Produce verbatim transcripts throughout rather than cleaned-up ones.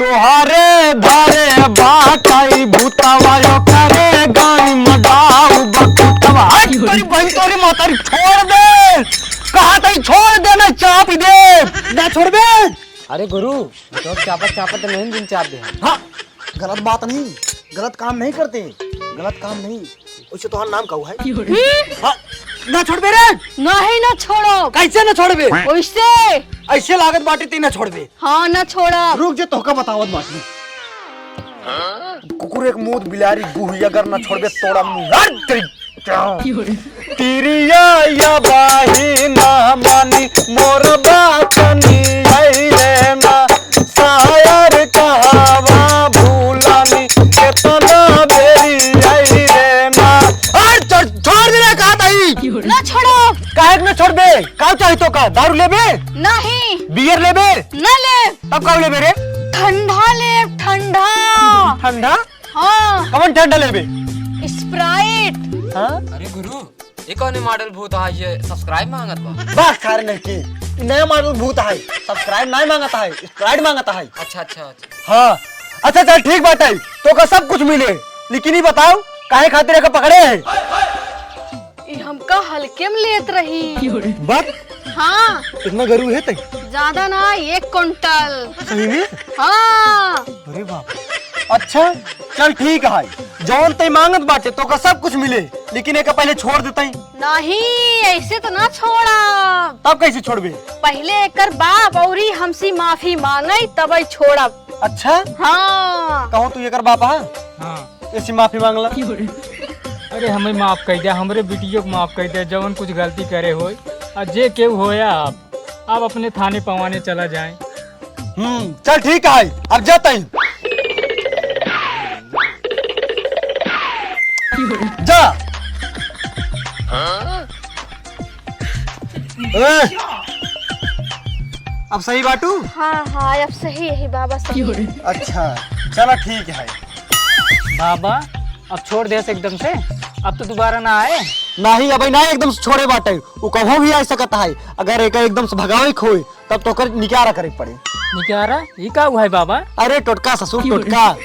तोहरे धरे बाटई भूतवा, यो करे गाई मडाऊ बकुतवा। हट, तोरी बहन, तोरी मातारी, छोड़ दे। कहा तई छोड़ दे, ना चाप दे। ना छोड़बे। अरे गुरु, तो चापत चापत नहीं दिन चाप दे। हाँ, गलत बात नहीं, गलत काम नहीं करते, गलत काम नहीं। उसे तोहार नाम कहू है? हम्म? हाँ, ना छोड़बे रे। नहीं, ना छोड़ो। कैसे ना छोड़बे? ओइसे। ऐसे लागत बाटे ती ना छोड़बे। हाँ, ना छोड़ा। रुक जे, तोहका बतावत बाटी। कुकुर एक मूत बिलारी गुही, अगर ना छोड़बे तोड़ा मुंह। हट तेरी। तिरिया या बाही ना मानी मोर बातनी आई रे ना। शायर कहावा भूलानी केतना बेरी आई रे ना। अरे छोड़, छोड़ दे रे, कहा ताई। ना छोड़ो। काहे के ना छोड़बे? का चाही तोका? दारू लेबे? नहीं। बियर लेबे? ना ले। तब का लेबे रे? ठंडा ले, ठंडा। ठंडा? हाँ। कवन ठंडा लेबे? स्प्राइट। हाँ? अरे गुरु, ये कौन मॉडल भूत है, ये सब्सक्राइब मांगत बा? बा, खार नहीं की। ई नया मॉडल भूत है, सब्सक्राइब नहीं मांगता है, स्प्राइट मांगता है। अच्छा, अच्छा, अच्छा। हाँ, अच्छा चल ठीक बात है, तोका सब कुछ मिले, लेकिन ये बताओ काहे खातिर एका पकड़े है? ई हमका हल्के में लेत रही। बक, हाँ। इतना गरू है तई? ज्यादा ना, एक कुंटल। सही में? हाँ। अरे बाप। अच्छा, चल ठीक है, जौन तई मांगत बाटे तोका सब कुछ मिले, लेकिन एका पहले छोड़ देतई। नहीं, ऐसे तो ना छोड़ा। तब कैसे छोड़बे? पहले एकर बाप औरी हमसे माफी मांगई, तबई छोड़ब। अच्छा? हाँ। कहो तू एकर बाप हा? हाँ। ऐसी माफी मांगला। अरे हमें माफ कर दे, हमरे बिटियों को माफ कर दे, जवन कुछ गलती करे होय, और जे केहू होया आप, आप अपने थाने पवाने चला जाए। हम्म, चल ठीक है, अब जाता ही। जा। ए, अब सही बाटू? हाँ, हाँ, अब सही है बाबा, सही है। अच्छा, चला ठीक है। बाबा, अब छोड़ दे से एकदम से, अब तो दोबारा ना आए। नहीं, अब ना एकदम से छोड़े बाटे, वो कभो भी आ सकता है। अगर एक एकदम से भगावे खोए, तब तो ओकर निकारा करे के पड़े। निकारा? ई का हुआ है बाबा? अरे टोटका ससुर, टोटका।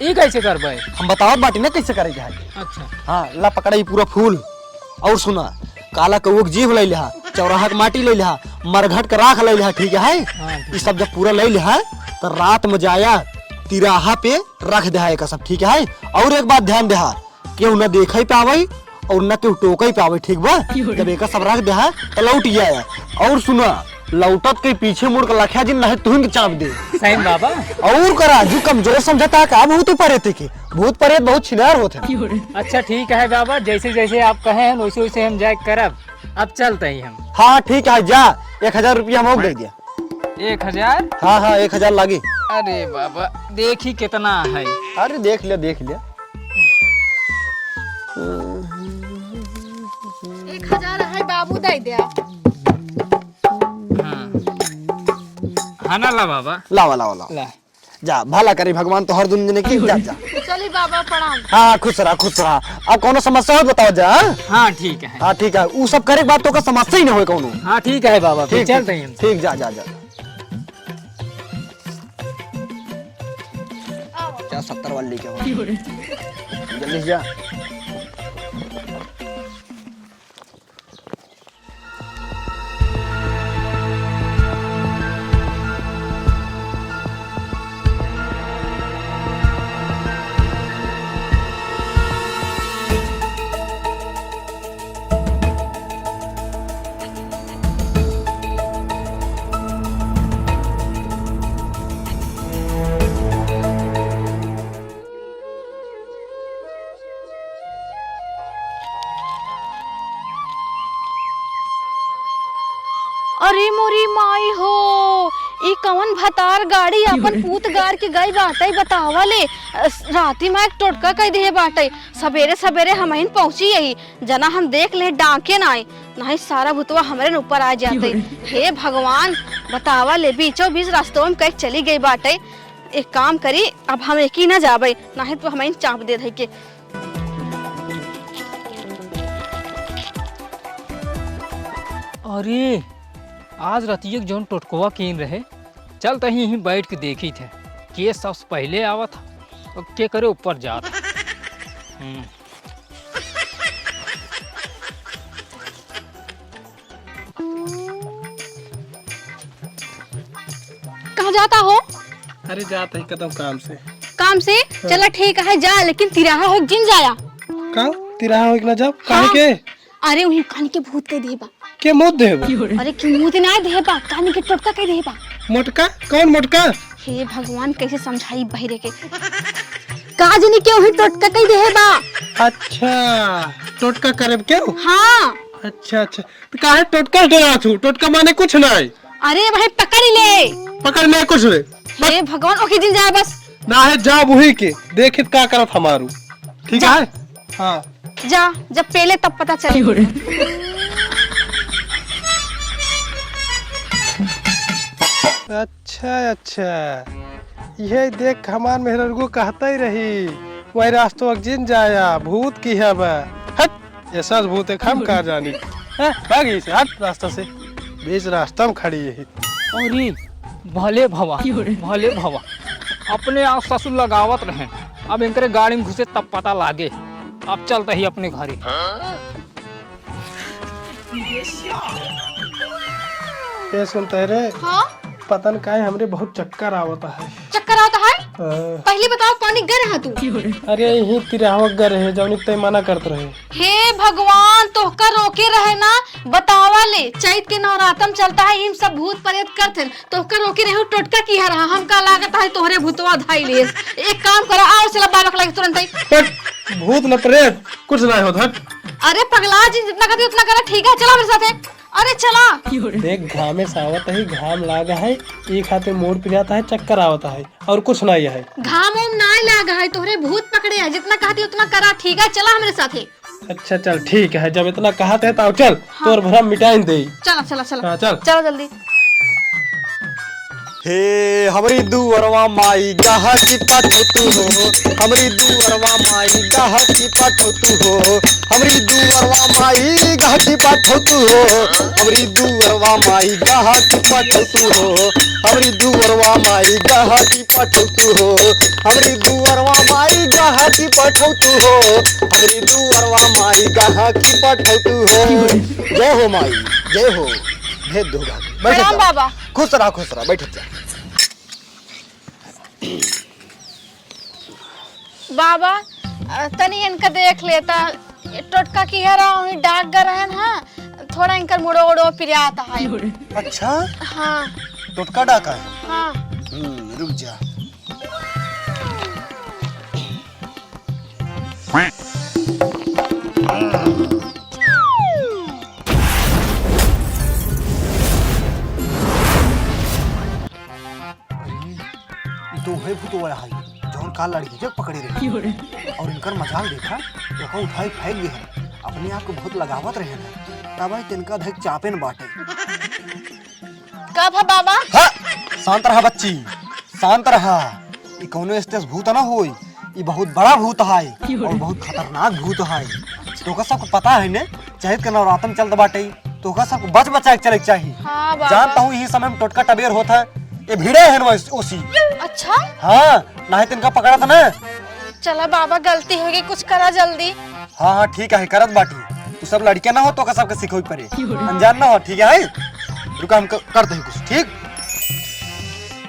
ई कैसे करबे? हम बतावत बाटी ना कैसे करे के है। अच्छा। हाँ, ला पकड़ा ई पूरा फूल। और सुना, काला कौआ के जीभ ले लिहा, चौराहा के माटी ले लिहा, मरघट के राख ले लिहा, ठीक है? हाँ, ठीक। ई सब जब पूरा ले लिहा, तो रात में जाया तिराहा पे रख देहा एक सब, ठीक है? और एक बात ध्यान देहा, केहू न देखे पावे और न केहू टोके पावे, ठीक बा? जब एका सब रख देहा, तो लौट जाया। और सुना, लौटत के पीछे मुड़ के लखिया जिन, नहीं तुहिन के चाप दे। सही बाबा। और करा, जो कमजोर समझता है का भूत परेत के? भूत परेत बहुत छिनार होत है। अच्छा ठीक है बाबा, जैसे जैसे आप कहे हैं वैसे वैसे हम जाए करब। अब चलते ही हम। हाँ ठीक है, जा, एक हजार रुपया हम दे दिया। एक हजार? हाँ हाँ, एक हजार लागी। अरे बाबा, देखी कितना है। अरे देख लिया, देख लिया। एक हजार है बाबू, दे दे। हाँ। हाँ ना ला बाबा। लावा, लावा, लावा। ला। जा, भला करी भगवान तोहर दुनू जने की, जा, जा। चली बाबा, प्रणाम। हाँ, हाँ, खुश रहा, खुश रहा। अब कौनो समस्या हो बताओ जा, हाँ? हाँ, ठीक है। हाँ, ठीक है। उ सब करे के बाद तोका समस्या ही ना होए कौनो। हाँ, ठीक है बाबा, फिर ठीक, चलते हैं हम। ठीक, जा, जा, जा। जा, सत्तर वाली लेके आओ। जल्दी से जा। अरे मोरी माई हो, ई कवन भतार गाड़ी आपन पूत गाड़ के गई बाटई, बतावा ले। अ, राती में एक टोटका कई दिहे बाटई, सबेरे सबेरे हमहिन पहुँची यही, जना हम देख ले डांके ना आई, नहीं सारा भुतवा हमरे न ऊपर आ जाते। हे भगवान, बतावा ले, बीचों बीच रास्तों में कहीं चली गई बाटई। एक काम करी, अब हम एक ही ना जाबे, नहीं तो हमहिन चाप दे धई के। अरे, आज रतिया के जौन टोटकवा कीन रहे, चल तहीं यहीं बैठ के देखी थे। के सबसे पहिले आवत ह, और के करे ऊपर जात ह। हम्म। कहाँ जाता हो? अरे जात है कदम काम से। काम से? हाँ। चला ठीक है, जा, लेकिन तिराहा हो जिन जाया। का? तिराहा हो कि ना जाब? काहे हाँ। के? अरे उही कान के भूत कह देबा। के मूत देबा? अरे के मूत ना देबा, कान के टोटका कह देबा। मोटका? कौन मोटका? हे भगवान, कैसे समझाई बहिरे के? का जनी के उही टोटका कह देबा। अच्छा, टोटका करब के? हाँ। अच्छा, अच्छा। तो काहे टोटका डरात हूँ? टोटका माने कुछ नहीं। अरे भाई पकड़ ले। पकड़ ले कुछ नहीं। हे भगवान, ओके जिन जाए बस। ना है, जा वही के, देखित का करत हमारू। ठीक जा। है? हाँ। जा, जब पेले तब पता चले। अच्छा, अच्छा। यही देख हमार मेहररुगो कहते ही रही, वही रास्तवा जिन जाया, भूत की है बा। हट, ऐसा भूत है, हम का जानी। हैं, भाग यहीं से, हट रास्ता से। बीच रास्ता में खड़ी यही। अरे, भले भवा, भले भवा। अपने आप ससुर लगावत रहे, अब इनकरे गाड़ी में घुसे तब पता लागे। अब चलता ही अपने घरे। ए सुनते रे, हाँ? पता न काहे हमरे बहुत चक्कर आवत है। चक्कर आवत है? हाँ। पहले बताओ, पानी गर है तू? अरे, यही तिरहवा गर है, जौनी तय मना करत रहे। हे भगवान, तोहका रोके रहे ना, बतावा ले, चैत के नवरातम चलता है, हम सब भूत प्रेत करत हैं, तोहका रोके रहे, टोटका किहा रहा, हमका लागत है तोहरे भूतवा धाई लेस। एक काम करा, आओ चला बाबा के लगे तुरंत ही। हट, भूत न प्रेत, कुछ ना होत, हट। अरे पगला जी, जितना कहती उतना करा, ठीक है, चला मेरे साथ है। अरे चला। देख, घामे से आवत है, घाम लागा है, ई खातिर मूड़ पिरात है, चक्कर आवत है, और कुछ नहीं है। घाम ओम ना लागा है, तोहरे भूत पकड़े है, जितना कहती उतना करा, ठीक है, चला हमरे साथे। अच्छा चल ठीक है, जब इतना कहत है तो चल, हाँ। तोर भरम मिटाइन दे। चला, चला, चला। हाँ, चल। चला जल्दी। हे हमरी दुअरवा माई गाहकी पठौतू हो, हमरी दुअरवा माई गाहकी पठौतू हो, हमरी दुअरवा माई गाहकी पठौतू हो, हमरी दुअरवा माई गाहकी पठौतू हो, हमरी दुअरवा माई गाहकी पठौतू हो, हमरी दुअरवा माई गाहकी पठौतू हो, हमरी दुअरवा माई गाहकी पठौतू हो। जय हो माई, जय हो। भेद दो गाहकी। बैठ प्रणाम जा। बाबा। खुश रहा, खुश रहा, बैठ जा। बाबा, अ, तनी इनका देख लेता। ये टोटका किहा रहा, वहीं डाक गर रहन, हाँ, थोड़ा इनकर मुड़ो उड़ो पिरात है। अच्छा? हाँ। टोटका डाका है? हाँ। हम्म, रुक जा। अरे, ई तो उहे भूतवा है, जौन काल लड़की के पकड़े रहे। और इनकर मजाल देखा, देखो उठाई फेंक दिहन। अपने आप को बहुत लगावत रहे हैं, तब आई तिनका धक चापे न बाटे। का भा बाबा? हाँ, शांत रहा बच्ची, शांत रहा। ई कौनो स्टेस भूत ना होई, ई बहुत बड़ा भूत है और बहुत खतरनाक भूत है। तोका सबको पता है ने, चैत के नवरातन चलत बाटे, तोका सबको बच बचा के चले के चाही। हाँ बाबा। जानता हूँ यही समय में टोटका टबेर होत है, ये भिड़े हैं वैस-, ओसी। अच्छा? हाँ, नहीं तो इनका पकड़ा था ना। चला बाबा, गलती हो गई, कुछ करा जल्दी। हाँ, हाँ, ठीक है, करत बाटी। तू सब लड़के ना हो, तोका सबके सिखोई पड़े। अनजान ना हो, ठीक है? रुका, हम क-, करते हैं कुछ, ठीक?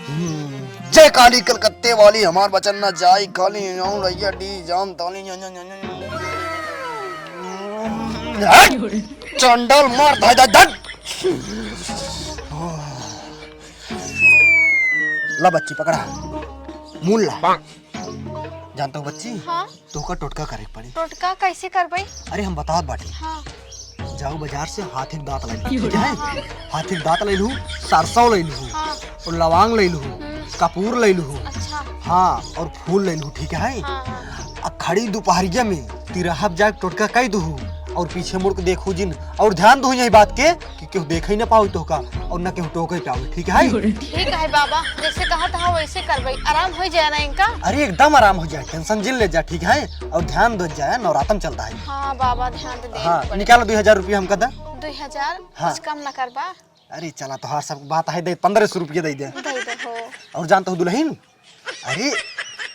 हम्म, जय काली कलकत्ते वाली, हमार बचन ना जाई, काली जाऊं रैया डी जाम ताली, जा, जा, जा, जा, जा। हट! चंडल मार, धाय, धाय, धट! ला बच्ची, पकड़ा। मूल ला। जानता हूँ बच्ची, हाँ? तोहका टोटका करे के पड़ी। टोटका कैसे करबई? अरे हम बतावत बाटी। हाँ। जाऊ बाजार से हाथी के दांत लाई लू, ठीक है? हाँ। हाथी के दांत लाई लू, सरसों लाई लू, हाँ। और लवांग लाई लू, हम्म। कपूर लाई लू, अच्छा। हाँ, और फूल लाई लू, ठीक है? हाँ, हाँ। आ खड़ी दोपहरिया में तिरहब जाके टोटका कई दू और पीछे मुड़ के देखू जिन और ध्यान दू यही बात के कि केहू देखे ही ना पावे तोहका और ना केहू टोके पावे, ठीक है? ठीक है बाबा, जैसे कहा था वैसे करबई। आराम हो जाए ना इनका? अरे एकदम आराम हो जाए, tension जिन ले जा, ठीक है? और ध्यान दे जाए, नवरातन चल रहा है। हाँ बाबा, ध्यान तो दे हाँ, पड़े। निकालो दो हजार रुपया हमका दा। दो हजार? हाँ। कुछ कम ना करबा? अरे चला, तोहार सब बात है, दे पन्द्रह सौ रुपया दे दे। दे दे हो। और जानता हूँ दुल्हन, अरे,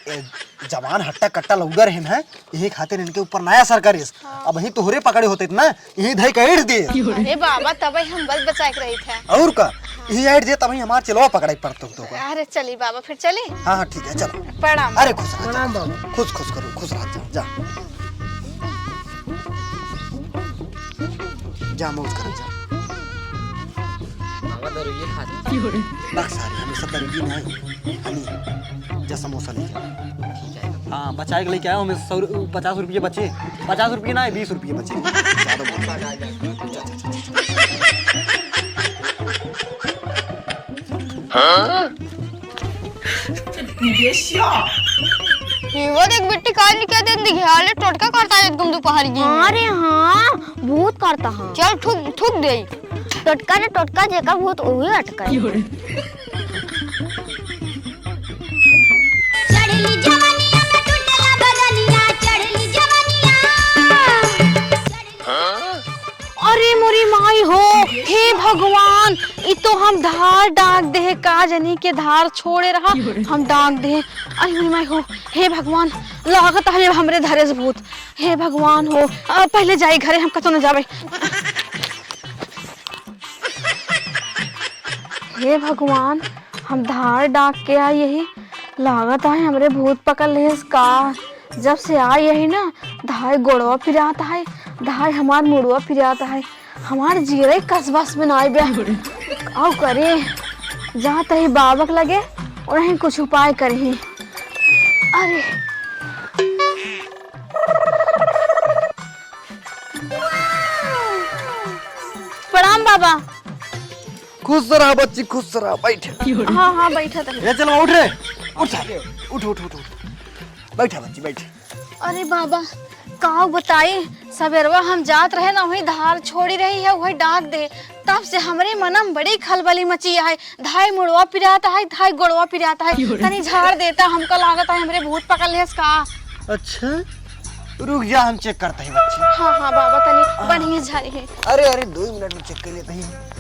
ए, जवान हट्टा कट्टा लउगा रहे ना, यही खातिर इनके ऊपर नया असर करिस। हाँ। अबहीं तोहरे पकड़े होते ना, यही धई के ऐंठ दे। अरे बाबा, तबही हम बच बचाए के रही थे। और का? यही ऐंठ दे, तबही हमार चेलवा पकड़े पड़तो तो का। अरे चली बाबा, फिर चली। हाँ, हाँ, ठीक है, चलो। प्रणाम। अरे खुश रह, प्रणाम बाबा। खुश, खुश करो, खुश रह, जा, जा। जा, मौज कर, जा। बाबा, दरुइये खा ले। बस, सारे, हमें सब दरुइये ना है। हनी, जा, समोसा ले जा। ठीक है। हाँ, बचाए के लेके आयो, हमें सौ रु-, पचास रुपये बचे। पचास रुपये ना है, बीस रुपये बचे। ज्यादा बोल। जा, जा, जा, जा। हाँ? ये वो देख बिट्टी, काल निकल दिन दिखे, हाले टोटका करता है एकदम दोपहर की। अरे हाँ, भूत करता है। चल थूक, थूक दे। टोटका रे टोटका, जेका भूत उहे अटका है। चढ़ली जवानिया में टूटेला बदनिया, चढ़ली जवानिया। अरे मोरी माई हो, हे भगवान, ई तो हम धार डाक देहे, का जनी के धार छोड़े रहा, हम डाक देहे। अरे मोरी माई हो, हे भगवान, लागत है हमरे धरे से भूत। हे भगवान हो, अ, पहले जाई घरे, हम कतो न जावे। हे भगवान, हम धार डाक के आई यही, लागत है हमरे भूत पकड़ लेस का। जब से आई यही ना, धाय गोड़वा पिरात है, धाय हमार मुड़वा पिरात है, हमार जीरे कस बस में नाई बे। आउ करे, जा तही बाबक लगे, उन्हें कुछ उपाय करही। अरे, प्रणाम बाबा। खुश रहा बच्ची, खुश रहा। बैठ। हाँ, हाँ, बैठा था। ए, चलो, उठ रे। उठ, उठ, उठ, उठ, उठ। बैठा बच्ची, बैठ। अरे बाबा, का बताई, सबेरवा हम जात रहे ना, वही धार छोड़ी रही है, वही डाक दे। तब से हमरे मनम बड़ी खलबली मची है। धाय मुड़वा पिरात है, धाय गोड़वा पिरात है। तनी झाड़ देता, हमका लागत है हमरे भूत पकड़ लेस का। अच्छा, रुक जा, हम चेक करते हैं बच्ची। हाँ, हाँ बाबा, तनी बढ़िया झाड़ी है। अरे, अरे, दो ही मिनट में चेक कर लेते हैं।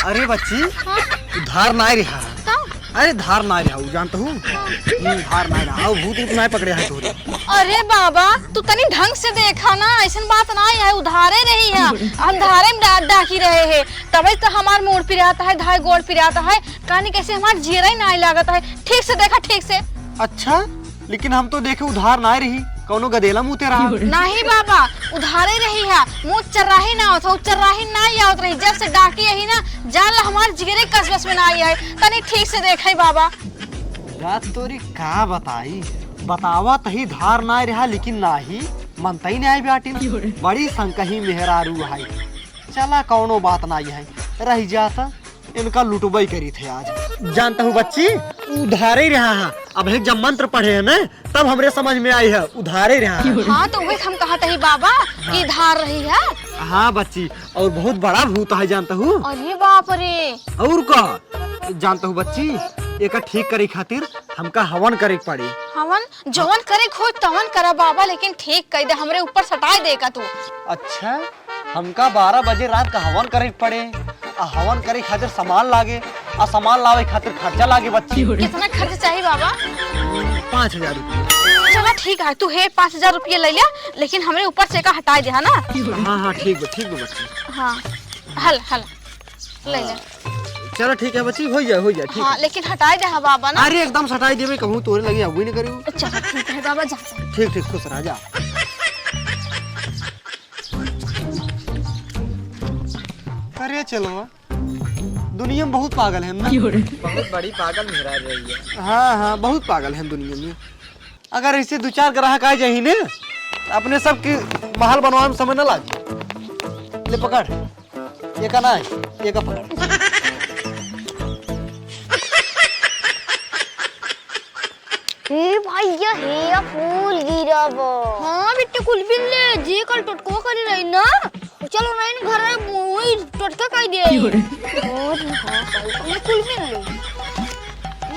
अरे बच्ची, हाँ? धार नाय रहा। का? अरे धार नाय रहा, उ जानत हूँ। हाँ। हम्म, धार नाय रहा, अउ भूत ऊत नाय पकड़े है तोरे। अरे बाबा, तू तनी ढंग से देखा ना, ऐसन बात नाय है, उधारे रही है, हम धारे में डा-, डाकी रहे हैं, तबे तो हमार मूड़ पिरात है, धाय गोड़ पिरात है, कानी कैसे हमार जीरा ही नाय लागत है, ठीक से देखा, ठीक से। अच्छा, लेकिन हम तो देखे उधार नाय रही, कौनो गदेला मुँह ते रहा। नहीं बाबा, उधारे रही है, मुँह चर्राही ना होत, चर्राही ना आवत रही, जब से डाकी यही ना, जान ला हमार जिगरे कसबस में ना आई है, तनी ठीक से देखे बाबा। बात तोरी का बताई, बतावा तही धार नाय रहा, लेकिन नाही, मनतई नाय बाटिन, बड़ी संकही मेहरारू है। चला कौनो बात नाय है, रह जाता। इनका लुटबई करी थे आज। जानत हूँ बच्ची, उधारे ही रहा है। अबहीं जब मंत्र पढ़े है ना, तब हमरे समझ में आई है, उधारे ही रहा है। हाँ, तो वही हम कहत ही बाबा कि धार रही है। हाँ बच्ची, अउर बहुत बड़ा भूत है जानत हूँ। अरे बाप रे। अउर का जानत हूँ बच्ची, एका ठीक करे खातिर हमका हवन करे के पड़ी। हवन? जवन करे के होई तवन करा बाबा, लेकिन ठीक कई दे, हमरे ऊपर सटाए दे का तू। अच्छा, हमका बारह बजे रात का हवन करे के पड़े, आ हवन करे खातिर सामान लागे, आ सामान लावे खातिर खर्चा लागे बच्ची। कितना खर्चा चाही बाबा? पाँच हजार रुपया। चला ठीक है, तू हे पाँच हजार रुपया ले ले, लेकिन हमरे ऊपर से एका हटाए दे, है ना? हाँ, हाँ, ठीक बा, ठीक बा बच्ची। हाँ, हल, हल। ले ले। चलो ठीक है बच्ची, हो जाए, हो जाए, ठीक हाँ, है। लेकिन हटाए दे, हाँ, बाबा ना। अरे एकदम से हटाए देबे, कहूँ तोरे लगे अबे न करू। चलो ठीक है बाबा, जा, जा। ठीक, ठीक, खुश रह, जा। अरे चलो, दुनिया में बहुत पागल है ना। बहुत बड़ी पागल मेहरारू रही है। हाँ, हाँ, बहुत पागल है दुनिया में। अगर ऐसे दो चार ग्राहक आ जाही ने, अपने सब के महल बनवावे में समय न लागे। ले पकड़। एका ना, एका पकड़। हे भैया, हे फूल गिरा बा। हाँ बिट्टू, कुल बिन ले, जी कल टोटको करी रही ना। चलो ना, इन घर में वही टोटका कई दे। की हो रे? और हाँ, ये कुल बिन ले।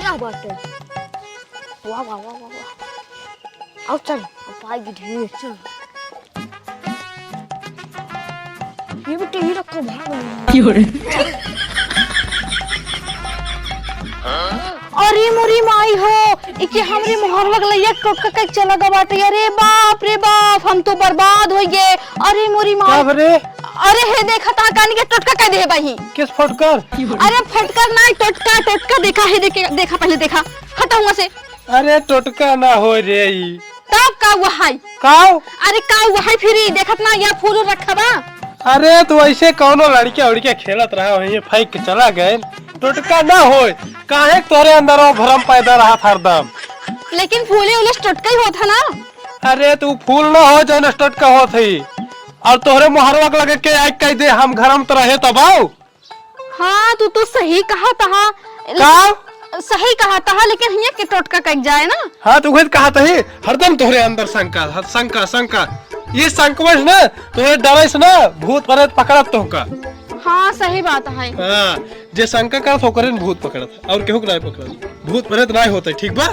या बात है। वाह, वाह, वाह, वाह, वाह। अब चल, अब पाएगी ढेर, चल। यही रखो भाग। अरे मोरी माई हो, इके हमरे मोहरवा के लइया टोटका कइके चला गा बाटे। अरे बाप रे बाप, हम तो बर्बाद होइ गए। अरे मोरी माई। का बरे? अरे हे देखा ता कानी के टोटका कइ देहे बाही। किस फटकर? अरे फटकर नाहीं, टोटका, टोटका देखा हे, देखे, देखा पहिले देखा। हटा हुआ से। अरे टोटका ना होइ रे ई। तब का हुआ है? काव? अरे का हुआ है फिर ई देखत ना या फूल रखा बा? अरे तो ऐसे कौनो लड़किया उड़किया खेलत रहा वहीं फेंक के चला गए। टोटका ना होय, काहे के तोहरे अंदर वो भरम पैदा रहत हरदम। लेकिन फूले उले से टोटका ही होत है ना। अरे तू फूल ना हो जौन से टोटका होत है। और तोहरे मोहरवा के लगे के आइ कह दे हम घर में तो रहे तब आओ। हाँ, तू तो सही कहा तहा। का? सही कहा तहा, लेकिन हियाँ के टोटका कइक जाए ना। हाँ, तो उहे कहा तही, हरदम तोहरे अंदर शंका, हर शंका, शंका। ये शंकवश ना, तोहरे डरे से ना, भूत प्रेत पकड़त तोहका। हाँ, सही बात है। हाँ, जे शंका करत ओकरे न भूत पकड़त है, और केहू के नाहीं पकड़त। भूत प्रेत नाहीं होते, ठीक बा?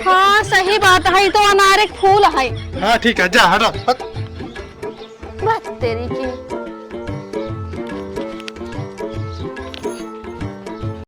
हाँ, सही बात है, ई तो अनारे के फूल है। हाँ, ठीक है, जा, हटा, हट। बात तेरी की।